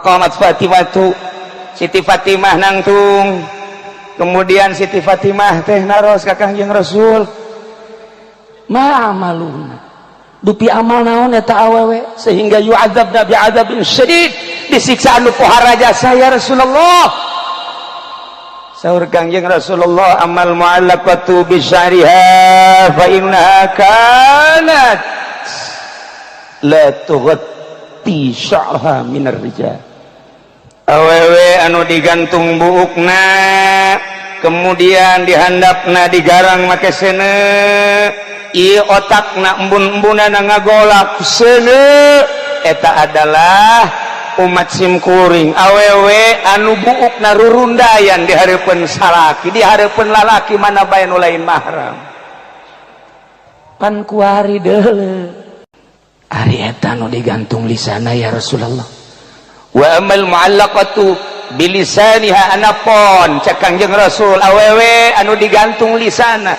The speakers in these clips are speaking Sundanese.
Faqamat Fatimatu, Siti Fatimah nangtung. Kemudian Siti Fatimah teh naros ka Kangjeng Rasul, ma amaluna, dupi amal naon eta awewe sehingga yu'adzabna bi'adzabin syadid, disiksa anu pohara jasa ya Rasulullah. Saur Kangjeng Rasulullah, amal mu'allaqatu bi sya'riha fa innaha kanat la tughatti sya'raha minar rijal. Awewe anu digantung buukna, kemudian dihandapna digarang make seuneu, ieu otakna embun-embunana ngagolak seuneu, eta adalah umat simkuring. Awewe anu buukna rurundayan di hareupeun salaki, di hareupeun lalaki mana bae nu lain mahram, pan kuari deuleu ari eta nu digantung lisana ya Rasulullah. Wa amal mu'allaqatu bilisaniha, anapon cek Kangjeng Rasul awewe anu digantung lisana,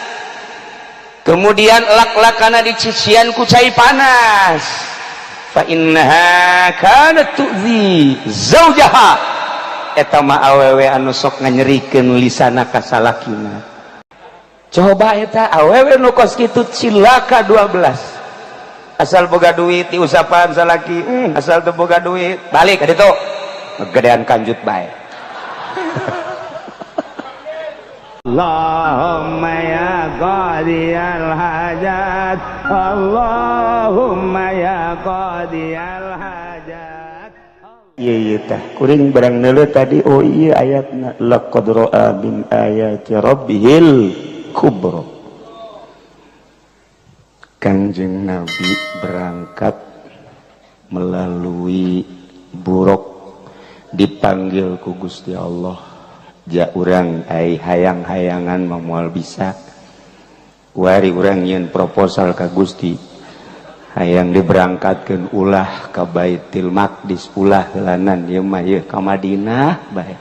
kemudian lak-lakana dicician ku cai panas, fa innaha kanat tu'zi zaujaha, eta mah awewe anu sok nganyerikeun lisana ka salakina. Coba eta awewe nu kos kitu cilaka 12. Asal boga duit diusapan salaki, asal teu boga duit balik ka ditu, gedean kanjut bae. Allahumma ya qadiyal hajat, Allahumma ya qadiyal hajat. Iya iya tah kuring barang neuleuh tadi, oh iya, ayatna laqad ra'a min ayati rabbihil kubra. Kanjeng Nabi berangkat melalui buruk, dipanggil ku Gusti Allah. Ja urang ai hayang-hayangan mah moal bisa. Wari urang nyieun proposal ka Gusti, hayang diberangkatkeun ulah ka Baitul Maqdis, ulah heulanan ieu mah, ieu ka Madinah bae.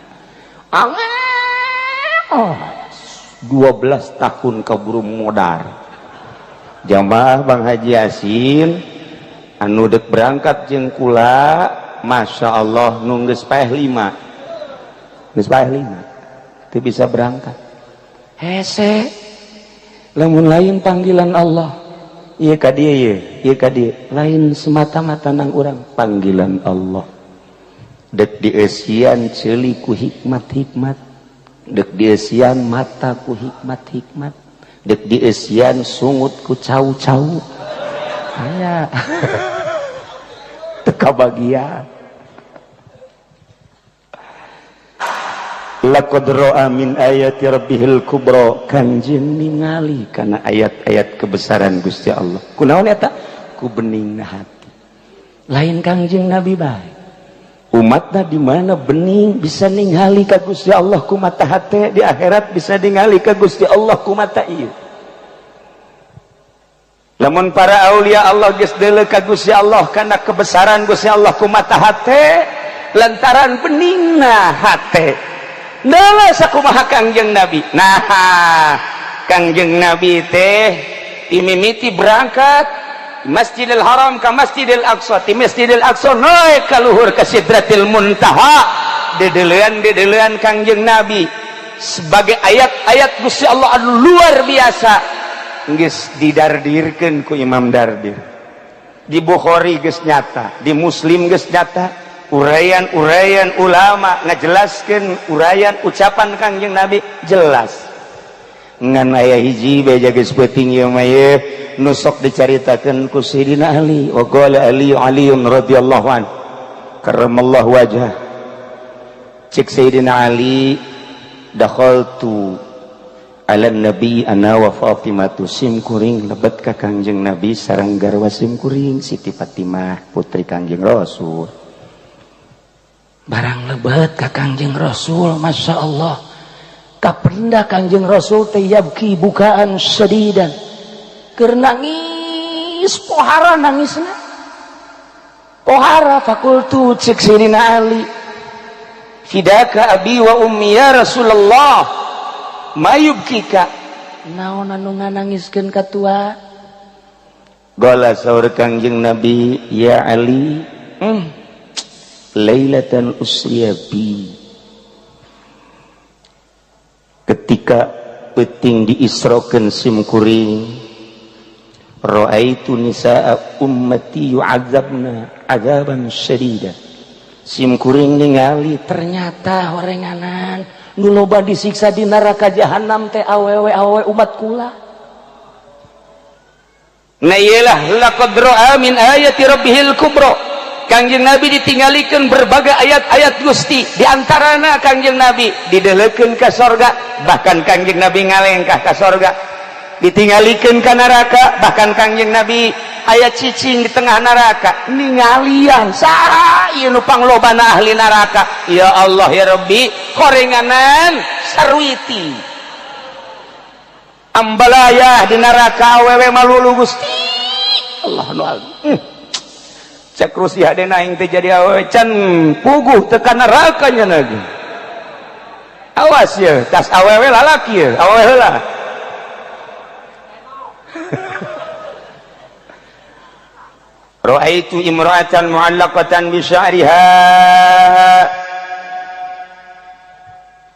Oh, 12 tahun kaburu modar. Jamaah Bang Haji Yasin anu dek berangkat jeung kula, Masya Allah, nu geus paeh lima, geus paeh lima teu bisa berangkat. Hese lamun lain panggilan Allah. Ieu ka dieu, ieu ieu ka dieu, lain semata-mata nang urang, panggilan Allah. Dek dieusian ceuli ku hikmat-hikmat, dek dieusian mata ku hikmat-hikmat, dek dieusian sungut ku cau-cau, aya teu kabagian. Laqad ra'a min ayati rabbihil kubra, kanjeng ningali kana ayat-ayat kebesaran Gusti Allah. Kunaon eta? Ku beningna hati. Lain Kangjeng Nabi bae, umatna di mana bening bisa ningali ka Gusti Allah ku mata hate, di akhirat bisa ningali ka Gusti Allah ku mata ieu. Lamun para aulia Allah geus deuleu ka Gusti Allah kana kebesaran Gusti Allah ku mata hate lantaran beningna hate. Deuleu sakumaha Kangjeng Nabi. Nah, Kangjeng Nabi teh imimiti berangkat Masjidil Haram ke Masjidil Aqsa, ti Masjidil Aqsa naik ka luhur ke Sidratil Muntaha, dedelean dedelean Kangjeng Nabi sebagai ayat-ayat Gusti Allah anu luar biasa. Geus didardirkeun ku Imam Dardir, di Bukhari geus nyata, di Muslim geus nyata, uraian-uraian ulama ngajelaskeun uraian ucapan Kangjeng Nabi jelas. Ngan aya hiji beja geus peuting ieu mah, ieu nu sok dicaritakeun ku Sayyidina Ali. Wa qala Ali Aliun radhiyallahu an karramallahu wajhah, cek Sayyidina Ali, dakhaltu ala nabi ana wa Fatimatu, sim kuring lebet ka Kangjeng Nabi sareng garwa sim kuring Siti Fatimah, putri Kangjeng Rasul. Barang lebet ka Kangjeng Rasul, Masya Allah, kapenda Kangjeng Rasul teh yabki bukaan sadidan, keur nangis pohara, nangisna pohara. Fakultu, cek Sayyidina Ali, fidaka abi wa ummi ya Rasulullah, mayubkika, naon anu nganangiskeun ka tua? Gola saur Kangjeng Nabi, ya Ali, Lailatan usriya bi, ketika peuting diisrokeun sim kuring, raaitu nisaa ummati yu'adzabna adzaban syadida. Sim kuring ningali ternyata horenganan nu loba disiksa di neraka jahanam teh awewe awewe umat kula. Nah, iyalah, laqad ra'a min ayati rabbihil kubra. Kangjeng Nabi ditinggalikeun berbagai ayat-ayat Gusti, di antarana Kangjeng Nabi didelekeun ka sorga, bahkan Kangjeng Nabi ngalengkah ka sorga, ditinggalikeun ka neraka, bahkan Kangjeng Nabi aya cicing di tengah neraka, ningalian saha ieu nu panglobana ahli neraka. Ya Allah, ya Rabbi, horenganan sarwiti ambalayah di neraka awewe malulu. Gusti Allah nu agung. Cek Rusia hadena aing teh jadi awewe can puguh tekan neraka nya lagi. Awas ya, tas awewe lalaki ya, awewe heula. Ra'aitu imra'atan mu'allaqatan bi sya'riha.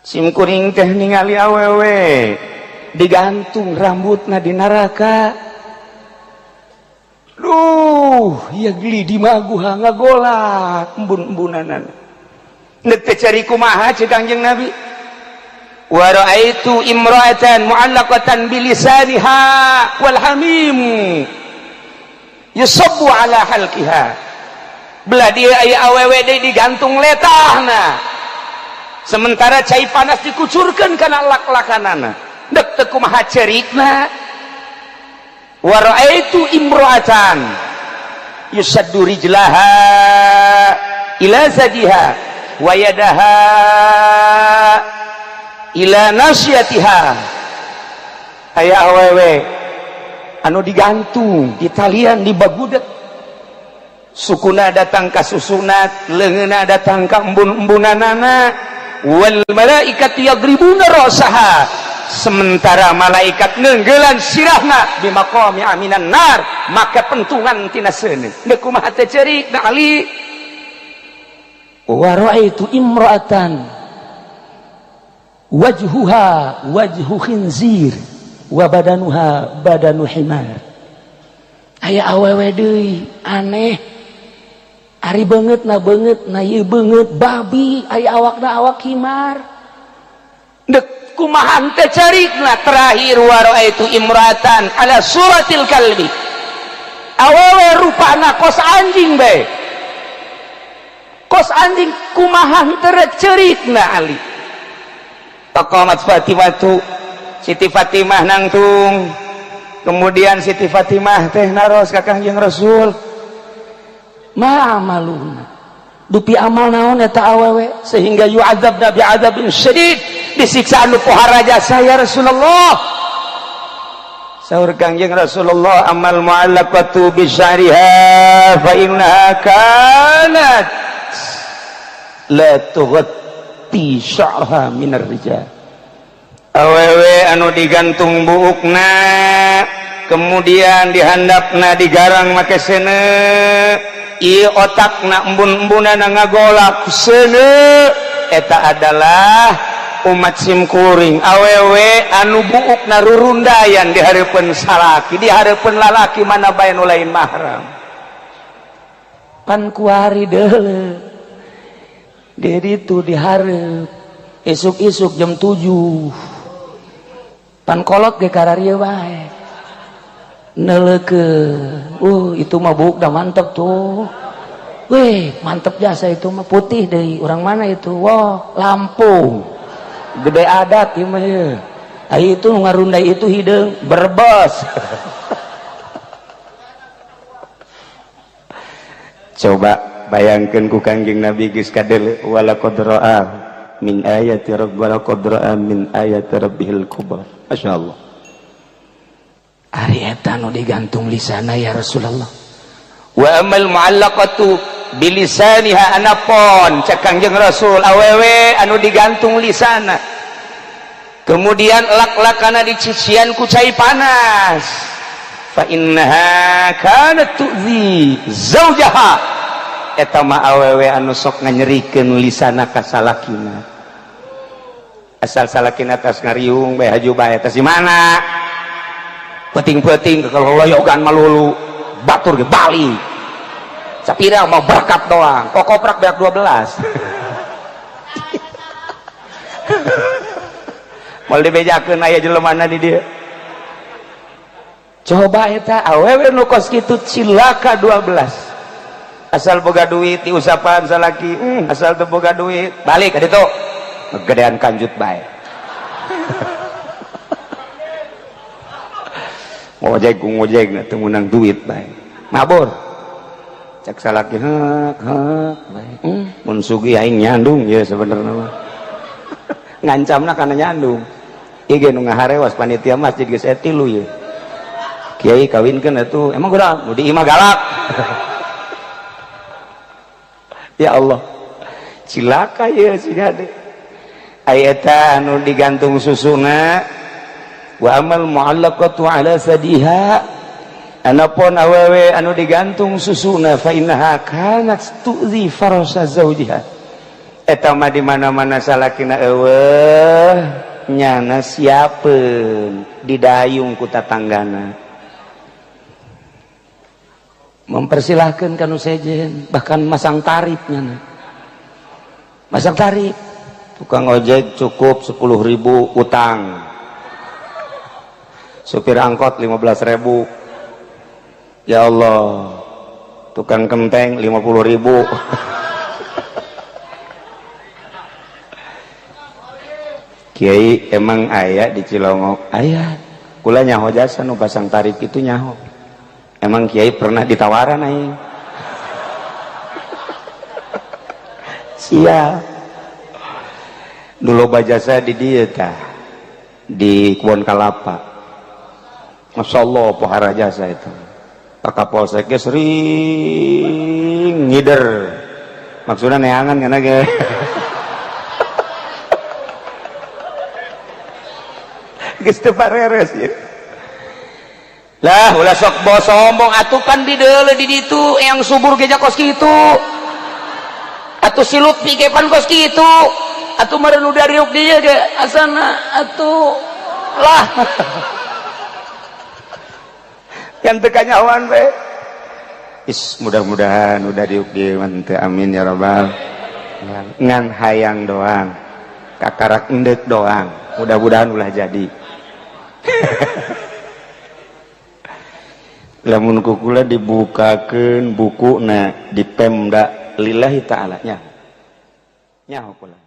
Sim kuring teh ningali awewe digantung rambutna di neraka. Duh, ya geli di maguha ngagolak embun-embunanan. Nek teh cari kumaha cek Kangjeng Nabi. Wa ra'aitu imra'atan mu'allaqatan bilisaniha wal hamim yusabbu ala halqiha. Belah dia aya awewe deui digantung letahna. Sementara cai panas dikucurkeun kana lak-lakanana. Dek teu kumaha cerikna. Wa ra'aitu imra'atan yusaddu rijlaha ila zadiha wa yadaha ila nasyatiha. Aya awewe anu digantung di talian di bagudet, sukuna datang ka susunat, leungeunna datang ka embun-embunanana. Wal malaikatu yadribuna ra'saha, sementara malaikat nenggelan sirahna bimaqami aminan nar, maka pentungan tina seuneu. Deuk kumaha teh ceurik na Ali. Wa ra'aitu imra'atan wajhuha wajhu khinzir wa badanuha badanu himar. Aya awewe deui aneh, ari beungeut na beungeut na ieu beungeut babi, aya awakna awak himar. Dek kumaha teh carikna. Terakhir, wa ra'aitu imra'atan ala suratil kalbi, awewe rupana kos anjing bae, kos anjing, kumaha teu cerikna Ali. Faqamat Fatimatu, Siti Fatimah nangtung. Kemudian Siti Fatimah teh naros ka Kangjeng Rasul, ma amaluna, dupi amal naon eta awewe sehingga yu'adzabna bi'adzabin syadid, disiksa anu pohara jasa ya Rasulullah? Sahur Kangjeng Rasulullah, amal mu'allaqatu bi sya'riha fa innaha kanat la tughatti sya'raha minar rijal. Awewe anu digantung buukna, kemudian dihandapna digarang make seuneu, ieu otakna embun-embunana ngagolak seuneu, eta adalah umat simkuring, awewe anu buukna rurundayan di hareupeun salaki, di hareupeun lalaki mana bae nu lain mahram. Pan kuari deuleu di ditu dihareup isuk-isuk jam 7, pan kolot ge kararieu bae neuleukeun. Itu mah buuk dah mantep tuh. Weh, mantep jasa itu mah, putih deui. Orang mana itu? Wah, Lampung, gede adat ieu mah ieu. Ai itu nu ngarundai itu hideung Brebes. Coba bayangkeun ku Kangjeng Nabi geus kadeuleu, walaqad ra'a min ayati rabb walaqad ra'a min ayati rabbihil kubra. Masyaallah. Ari eta nu digantung lisana ya Rasulullah? Wa amal mu'allaqatu bilisaniha, anapon cek Kangjeng Rasul awewe anu digantung lisana, kemudian lak-lakana dicician ku cai panas, fa innaha kanat tu'zi zaujaha, Eta mah awewe anu sok nganyerikeun lisana ka salakina. Asal salakina tas ngariung bae haju bae tas di mana? Peuting-peuting kekeloyogan malulu, batur ge balik. Sapira mau berkat doang, kokoprak beak 12. Moal dibejakeun aya jelemana di dieu. Coba eta awewe nu kos kitu cilaka 12. Asal boga duit diusapan salaki, asal teu boga duit balik ka ditu. Gedean kanjut bae. Ngojek ngojek na teu meunang duit bae. Mabur. Cek salaki heuk heuk bae. Mun sugih aing nyandung ye sebenarnya mah. Ngancamna kana nyandung. Ieu ge nu ngaharewas panitia masjid geus aya tilu ye. Kiai kawinkeun atuh, emang kunaon? Nu di imah galak. Ya Allah, cilaka ya si hade. Aya eta anu digantung susuna wa amal mu'allaqatu ala sadiha. Anapun awewe anu digantung susuna fa innaha kanat tu'zi farasa zawjiha. Eta mah di mana-mana salakina eueuh nyana siapeun didayung ku tatanggana. Mempersilahkan kanu sejen, bahkan masang tarifnya, masang tarif. Tukang ojek cukup 10.000 utang, supir angkot 15.000, ya Allah, tukang kenteng 50.000. Kiai emang aya di Cilongok, aya, kula nyaho jasa nu pasang tarif itu nyaho. Emang kiai pernah ditawaran aing? Siap. Dulu bajasa di dieu tah, di Kebon Kalapa. Masya Allah pohara jasa itu. Pak Kapolsek ge sering ngider. Maksudnya neangan kana ge. Geus teu pareres ieu. Lah ulah sok bawa sombong atuh pan di deuleu di ditu yang subur ge kos kitu. Atuh si Lutfi ge pan kos kitu. Atuh meureun udah riuk dieu ge asana atuh lah. Yang teu kanyahoan we. Is mudah-mudahan udah riuk dieu mah teu, amin ya rabbal. Ngan hayang doang. Kakarak endek doang. Mudah-mudahan ulah jadi. Lamun kukula dibukakeun bukuna di Pemda lillahi ta'ala nya. Nyaho kula.